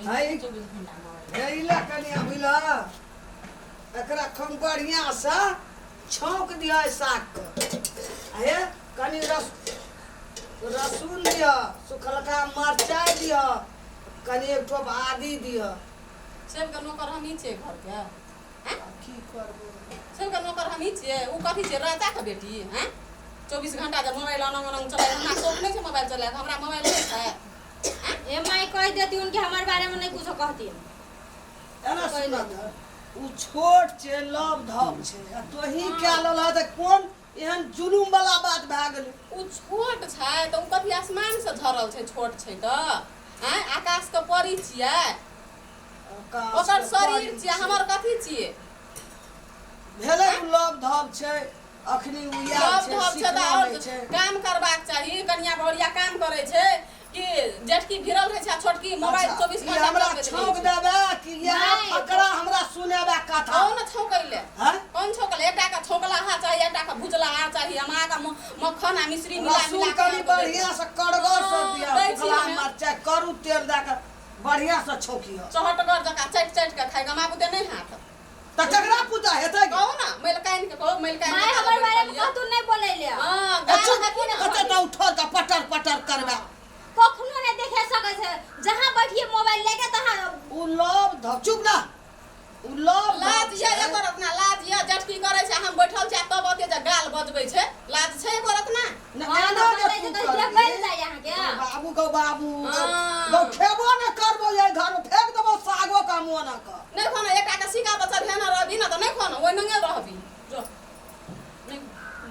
है। 24 घंटा मोबाइल। हे इला कनिया बुझला, एकरा खूब बढ़िया से छौंक दिह साग के। हे कनि रस रसून दिह, सुखलका मरचाइ दिह, कनि एक ठोप आदी दिह। सबके नौकर हमही छियै घरके, आँय? की करबो? सबके नौकर हमही छियै। ओ कथी छियै, राजाके बेटी? आँय, 24 घंटा जे मोबाइल अनंग अनंग चलाइ। हमरा शौक नहि छै मोबाइल चलाइके? हमरा मोबाइल नहि छै? ए माई, कह देती उनके, हमारे बारे में नहीं कुछ कहती। एना सुन ने, ओ छोट छै, लव धव छै आ तोही कए लेलह तऽ कोन एहन जुलुम वाला बात भए गेलै? ओ छोट छै तऽ ओ कथी आसमानसँ झरल छै? छोट छै तऽ आँय, आकाशके परी छियै। आकाश ओकर के शरीर परी छियै, हमर कथी छियै? भेलै, ओ लव धव छै, अखनी ओ आयल लव छै, धव छै तऽ सिखलो आओर नहि छै। काम करबाक चाही। कनिया बहुरिया काम करै छै कि जेठकी भिरल रहै छै आ छोटकी मोबाइल अच्छा, 24 ई घंटा हमरा चलबैत रहै छौंक छै। देबै कि इएह नहि। फकरा हमरा सुनेबै कथा? कौन छौंकैले? हैं? कौन छौंकले? एकटा के छौंकला चाही, एकटा के भुजला चाही। हम अहाँके मक्खन आ मिश्री मिला रसून मिला के कनि बढ़िया से कड़गर से हाँ, दिया। दै छी सुखला हमे। मरचाइ, करू तेल दए के बढ़िया से छौंकिह। चहटगर जकाँ चाटि चाटि के खाइ। हमरा बुते नहि हाथ। तऽ ककरा पूजा हेतै? कहू ने, मलिकाइन के कहू, मलिकाइन माय, के हमर बारे में लिअ। कहतू नहीं बोले ले। हाँ, ए, गाल चुप। देखी ने। कते तऽ उठल तऽ पटर पटर करबै। कखनो नहीं देखे सके छै, जहाँ बैठिए मोबाइल लेके तहाँ। उ लव धव, चुप ना, उ लव धव लाज ये छै। एकर अपना लाज ये? जटकी करै छै, हम बैठल छी आ तब ओते जे गाल बजबै छै, लाज छै एकर अपना? ने हाँ, एना तऽ जे बोलै तू छै तऽ करबही, बैल जाइ अहाँके। बाबू गौ बाबू गौ। हाँ। गौ खेबो ने करबो, एहि घर में फेंक देबो सागो का मुँह ना कऽ। नहि खाना, एकटा के सिका पर चढ़ेने रहबी ने तऽ नहि खाना, ओहि नंगे रहबी। जो नहि।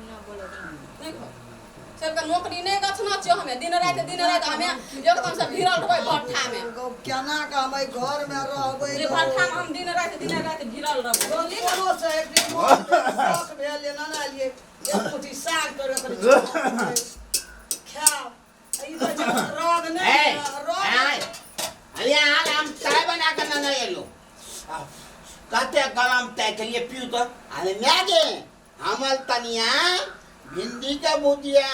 ना बोलो। नहि खो। सबके नौकरी नहि गछना छियो। हमे दिन राति दिन राति हमे एकदम से भिरल रहबै भट्ठा में। गौ केना के हम एहि घर में रहबै? जे गौ? भट्ठा में हम दिन राति दिन राति भिरल रहबै, बुझली ने? कोनो से एक दिन मोन शौक भेल जे नाना लिए एक मुट्ठी साग तोड़ि कऽ कनि खायब। ई कहै छै रग नहि ए, रग। आय, अरे यार, हम चाय बना के ना एलो। कते गरम चाय के लिए पीऊ तो। अरे मैं गे हमर तनिया भिंडी के भुजिया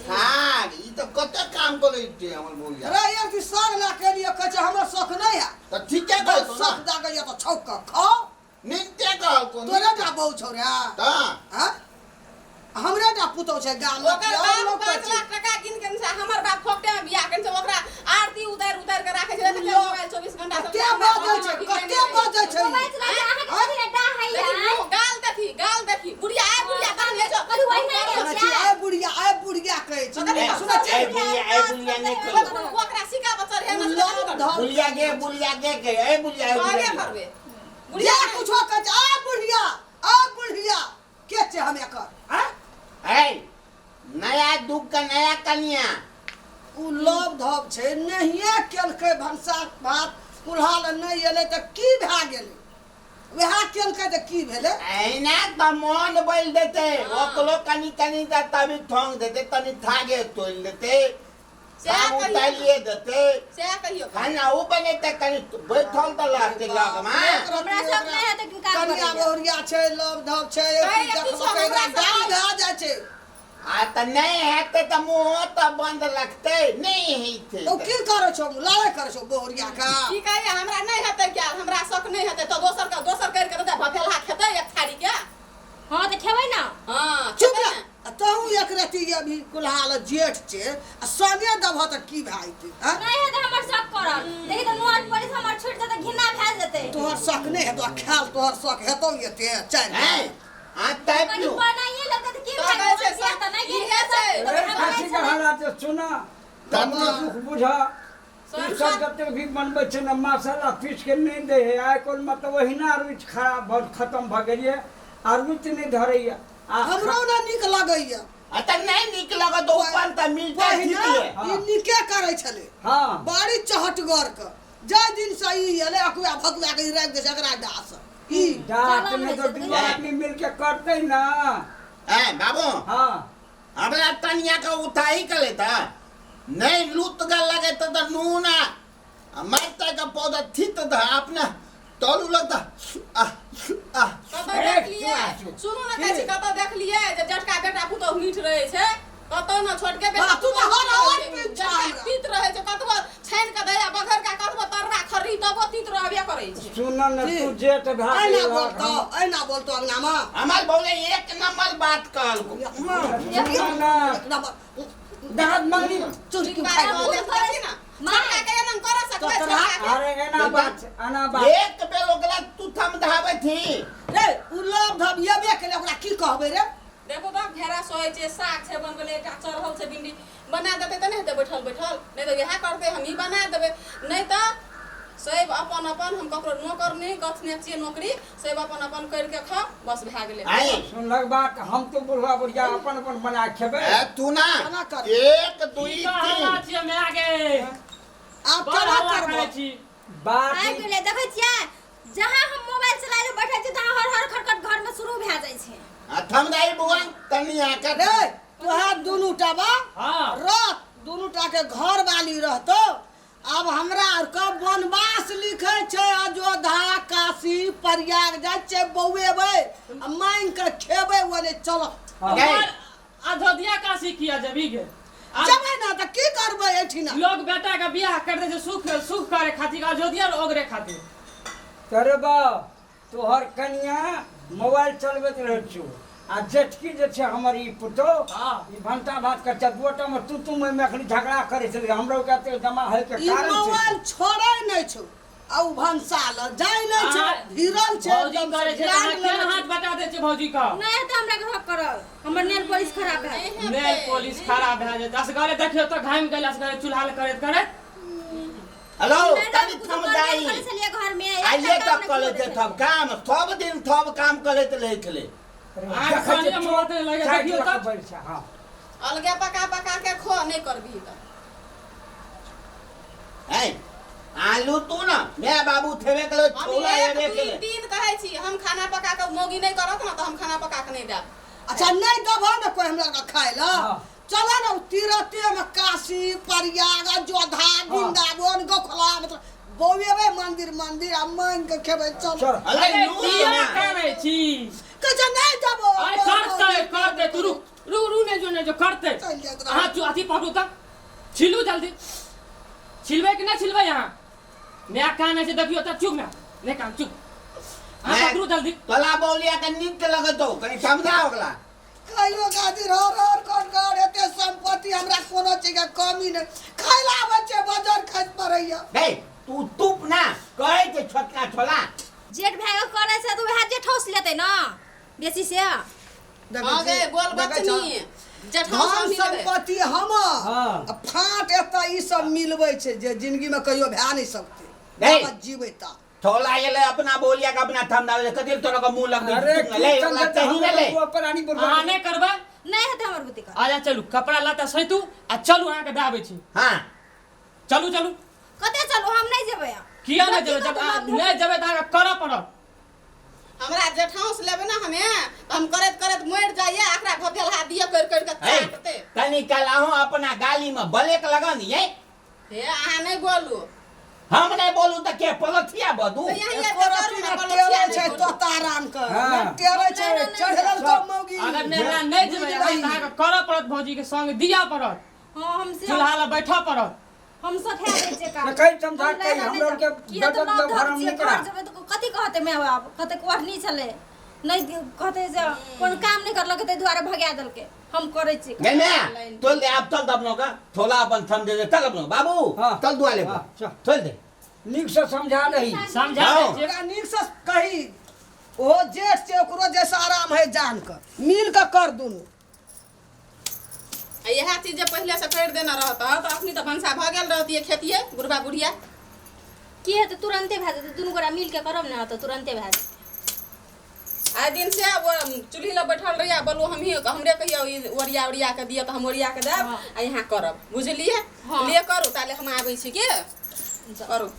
थार ई तो कते काम करै छै हमर भुजिया। रे एक दिन साग ला के लिए कहै छै हमरा शौक नहि है। तऽ ठीके कहलको शौक ना। जागैया तऽ छौक कऽ खाओ। नीके कहलको। तोरे टा बहु छौ रे? तऽ हाँ, हमरे टा पुतौ छै गाम में? ओकर कि और बाप लोक पाँच छै? लाख टका गिन के छै, हमर बाप फोकटे में बियाह केने छै। ओकरा आरती उतारि उतारि के राखै छै। देखै छै मोबाइल 24 घंटा। कते बाजै छै, कते बाजै छै ई? मोबाइल चला के अहाँके कथी ले डाह है? लेकिन यार मुँह गाल देखी, गाल देखी। बुढ़िया आय, बुढ़िया तहन ले जो। कथी वही नहीं सुनै छी? आइ बुढ़िया, आइ बुढ़िया कहै छी। सुनै छी? ए बुलिया, ए बुलिया नहि कहियो। ओकरा सिका पर चढ़े उ लव धव। बुलिया गे, बुलिया गे के, ए बुलिया, ए कहबे बुलिया। करबे। जे बुढ़िया कुछो कहै छै, आ बुढ़िया, आ बुढ़िया के छै हम एकर? आँय? ए नया दुख का नया कनिया। उ लव धव छै, नहिए केलकै भनसा भात, कुल्हा लए नहि एलै तऽ की भए गेलै? वएह केलकै तऽ की भेलै? एना तऽ मोन बैल देतै। ओकरो कनि कनि तऽ तभी ठोंग देतै, तनि थागे तोलि देतै। सएह काम कहियौ। उतारिए देतै। सएह कहियौ। खाना ओ बनेतै, कनि बैठल तऽ रहतै लगमे। हमरा सब नहि हेतै कि काम कनिया करै। बहुरिया छै, लव धव छै। कहै किछो देखलकै हमरा एकरा दाम भए जाइ छै। आ तऽ नहि हेतै तऽ मुँहो तऽ बन्द रखतै, नहि हेतै। तो की करै छौ? लड़ाइ करै छौ बहुरिया का? की कहैया, हमरा नहि हेतै क्या? हमरा शौक नहि हेतै तऽ दोसर के दोसर करि के देतै, भफेलहा खेतै एक थारी के। हाँ तऽ खेबै ना। हाँ। चुप खेतै रह। ने। आ तहूँ एक रति अभी कुल्हाल जेठ छै आ संगे देबह तऽ की भए जेतै? आँय? नहीं हेतै हमर शक करल, देखी तऽ नोट पड़ी हमर छूट जेतै, घिना भए जेतै। तोहर शक नहि हेतौ आ खायल तोहर शक हेतौ एते चारि हैं आ तै कनि पियो। बनाइए लेतै तऽ की तऽ भए कहै छै गेलै? तऽ नहि इहे छै। रे खासी के हालात सुना, अपनो दुख बुझा। ई सब जतेक भी बनबै छै ने, मसाला पीस के नहि दै है आइ काल्हि। मतलब ओहिना रुचि खराब भऽ खतम भऽ गेल यऽ आ रुचि नहि धरैया आ हमरो ने नीक लगैया। आ तऽ नहि नीक लगत ऊपर तऽ मिलता ठीक पहिने ये। ई नीके करै छलै। हाँ। बड़ी चहटगर के। जाहि दिन से ई एलै, अकुआ भकुआ के ई राखि दै छै एकरा डास ई। डाक नहि तऽ दुनू आदमी मिलके करतै ना। ए बाबू। हाँ। हमरा तनिया के उठाई के लेता नहीं, लूत गल लगे तो त नून आ मरता के पौधा थित द अपना तलू लगता आ आ। कतौ देखलियै? सुनू ने, कहै छी कतौ देखलियै जे जटका बेटा पुतोहु मीठ रहै छै? कतौ ने। छोटके बेटा तू तऽ पुतोहु हर मीठ हर रहै छै, पीत छह जटका हमरा। पीत रहै छै। कतबो छानि कऽ दैया, बघर का कतबो सुन न तू जेठ भए एना गेलहक, बोलतो एना बोलतो अंगनामा हमार बोले एक नंबर बात कहलको सुन न एक नंबर दाँत मंगनी चुटकी बात खाइ देखै छी ना छोटका के एना कर सकबै तो तोरा- छोटका के अरे एना बात एना बात एक बेर ओकरा तू थम धाबै थी रे उ लोभ धब येबे केले ओकरा की कहबै रे देखो तऽ घेरा सोहै छै साग छै बनबले एकटा चढ़ल छै भिंडी बना देतै तऽ नहि हेतै बैठल बैठल नहि तऽ इएह करतै हमही बना देबै नहि तऽ सब अपन अपन हम ककरो नौकर नहि गथने छियै नौकरी सब अपन अपन करिके खाउ बस भए गेलै आइ सुनलक बात हम तो बुढ़वा बुढ़िया अपन अपन बना के खेबै ए, तू ना केना कर? एक दुई की कहला तीन छियै माय गे आब बड़ केना हल्ला करबो करै छी बात आबि गेलै देखै छियै जहाँ हम मोबाइल चलाय लए बैठै छी तहाँ हर हर खटखट घर में शुरू भए जाइ छै आ थम दाई बुआ तनी आकर रे तोहर दुनू टा बा हाँ रह दुनू टा के घर वाली रहतो आब हमरा आरके वनवास लिखै छै अयोध्या काशी प्रयाग जाइ छै बौएबै आ मांगि कऽ खेबै ओने चल गई अयोध्या काशी किया जेबी गे जेबै ने तऽ की करबै एहिठिना लोग बेटा के बियाह कर दे छै सुख सुख करे खातिर अयोध्या ओगरे खातिर अरे बा तोहर कनिया मोबाइल चलबैत रहै छौ आ जेठकी जे छै हमर ई पुतोह हाँ। ई भनसा भात करै छै दूटा मे तू तू मे अखनी झगड़ा करै छलै हमरो के एते जमा होय के ई कारण छै मोबाइल छोड़ै नहि छौ आ उ भनसा लग जाइ नहि छौ अहाँ- भिरल छै भौजी एकदम करे से छै तऽ अहाँ ध्यान केना लेने हाथ बटा दै छै भौजी के नहि हेतै हमरा घर करल हमर नेल पॉलिश खराब भए गेल। नेल पॉलिश खराब भए जेतै असगरे देखियौ तऽ घामि गेल असगरे चूल्हा लग करैत करैत हेलो नहि तनी किछो थम करबे दाई नहि करै छलियै घरमे एकटा आइए काम तक नहि कले करै थे छलियै। थब काम सब दिन थब काम करैत रहै छलै अहाँके सोनिया मोबाइल नहि लगे देखियौ तऽ हाँ अलगे पका पका के खो नहि करबही तऽ है आलू तू ना मैं बाबू थेबे कलो हम छोला एक एबे दुई केले तीन कहै छी हम खाना पका के मौगी नहि करत ने तऽ हम खाना पका के नहि देब अच्छा नहीं देबह ने कोई हमरा के खाय ला हाँ। चलो ने तीरथे में काशी प्रयाग अयोध्या वृंदावन गोखला मतलब बौएबै मंदिर मंदिर आ मांगि के खेबै चल चल अरे अरे नून किया ना कानै छी कहै छै नहीं देबो अरे करतै करतै तू रुक रुक रुक नहि जो नहि जो करतै चलि जाइत रहै। अहाँ अथी पकड़ू तऽ छिलू जल्दी छिलबै कि नहि छिलबै अहाँ माय कानै छै देखियौ तऽ चुप माय नहि कान चुप अहाँ माय- पकड़ू जल्दी तोला बौलिया के नीक लगतो कनी समझा ओकरा कहियो खातिर हर हर कर कर एते संपत्ति हमरा कोनो चीज के कमी नहि खाय ला आबै छै बजर खसि पड़ैया नहीं तू तुप ना कहै छै छोटका छोला जेठ भए कऽ करै छै तऽ उएह जेठौस लेतै ने बेसी से हँ गे बोल बचनी जेठौस धन हम ही लेबै संपत्ति हमर हाँ। आ फाट एतऽ ई सब मिलबै छै जे जिंदगी में कहियो भए नहि सकतै नहीं। बाबा जीबै ता थोला ये अपना बोलिया का अपना थम डाले कथी तोरा का मुंह लग अरे ले ओकरा चाही ने ले प्राणी बुढ़वा अहाँ नहि करबै नहि हेतै हमर बुद्धि कर आजा चलू कपड़ा लत्ता सैतू आ चलू अहाँके दाबै छी हां चलू चलू कतऽ चलू हम नहि जेबै आब। किया नहि जेबै जब अहाँ नहि जेबै तऽ अहाँके करऽ पड़त हमरा जेठाउस लेबै ने हमे तऽ हम करैत करैत मरि जाइए एकरा घोटेल हाथ दिअ करि करि कऽ हे काटतै तनी कल अहूँ अपना गाली में बलेक लगन ये हे अहाँ नहि बोलू हम नहीं बोलू तऽ के पलथिया बदू तऽ यहाँ एको करू रत्ती ने ने पलथिया टेरै नहि छै बोलू। तोता राम के हाँ। ने टेरै छै नहि, नहि, चढ़ल तो मौगी अगर नहि अहाँ नहि जेबै अहाँ तऽ अहाँके करऽ पड़त भौजीके संग दिअ पड़त हाँ हम से चूल्हा लग बैठऽ पड़त हम सठा दै छियै काम तऽ कहि समझा हम कहि नहि हमरो जाब। के किया तऽ गजब नव जब धब हराम छियै नहि करा घर जेबै तऽ कथी कहतै माय बाप कहतै कोढ़नी छलै नहि कहतै जे कोनो काम नहि करलकै ताहि दुआरे भगा देलकै हम करै छियै नहीं मैं तोल दे आप चल दबनो का थोला अपन थम दे दे चल अपनो बाबू हाँ। चल दुआ ले हाँ, चल। चल दे नीक से समझा दही समझा दै जाओ। छियै ओकरा नीक से कही ओहो जेठ छै ओकरो जैसा आराम है जान के मिल के कर दुनू आ इएह चीज जे पहिले से करि देने रहत तऽ अखनी तऽ भनसा भऽ गेल रहतियै खेतियै बुढ़बा बुढ़िया की हेतै तुरन्ते भए जेतै दुनू गोरा मिल के करब ने तऽ तुरन्ते भए जेतै आइ दिन से वो चूल्ही लग बैठल रहियै बोलू हमही हमरे कहियो ई ओरिया ओरिया के दिअ तऽ हम ओरिया के देब आ यहाँ करब बुझलियै हाँ। ले करू ताले हम आबै छी के करू